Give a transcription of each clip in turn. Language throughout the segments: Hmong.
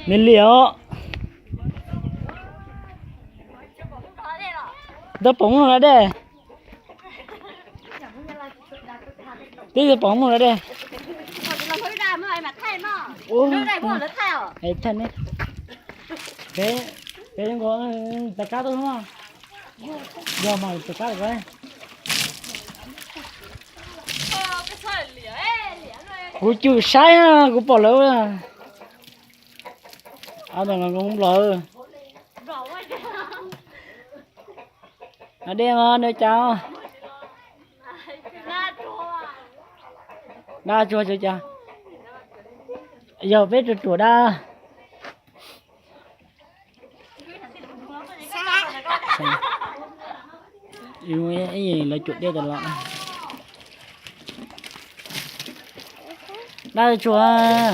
Nws liam os. Tab pom muaj lawm dej. Twb pom muaj lawm dej. Thaij ne. Peb, peb nkaus, peb kab tuaj no. Yog mas peb kab. Kuv cim saib, kuv pom lawm. Nplog, dej mas nws cas dab tsuag tsuag cas. Yog peb ruam ruam dab. Lawv cuam dej tas los. Dab tsuag.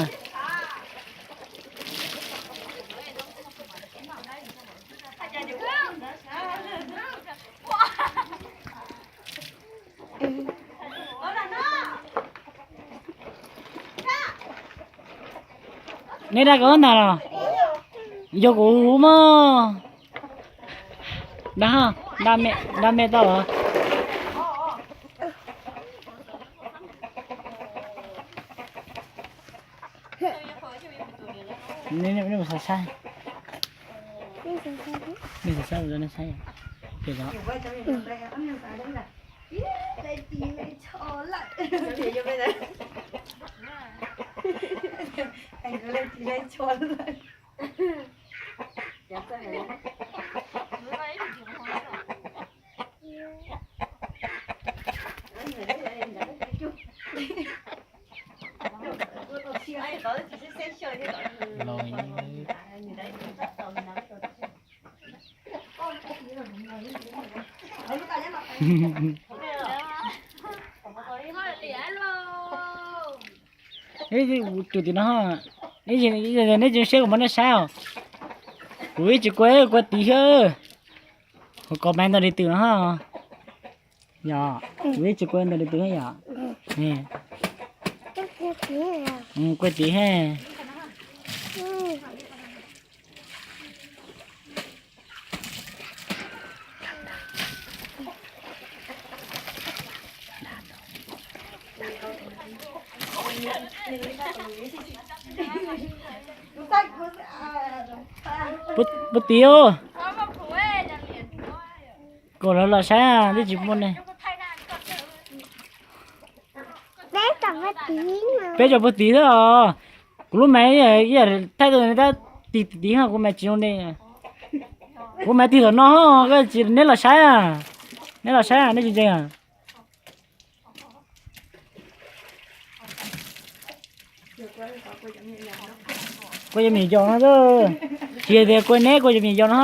Nej dab koj ntag los? Yog kuv mog. Dab, dab me tau los? Nej xav saib, nej xav saib, nej saib. Tus tim no, neb tsis siab kuv muab nej saib os. Kuv ib tsis kua, kua tid thiab. Kuv kos mas ntau li twm no. Yog, kuv ib tsis kua ntau li twm yom. Kua tid he. Puag tid, kom lawv los saib twb tsis muaj ne. Peb cov puag tid xwb os. Kuv lub mas ib yam thaij tus tab tig tig tig ho kuv mas tsis zoo ne. Kuv mas tig tom no ho, koj tsis, neb los saib, neb los saib nej tsis ntseeg. Kua cov me nyuam yaus no, tsis yog tias kua neb, kua cov me nyuam yaus no.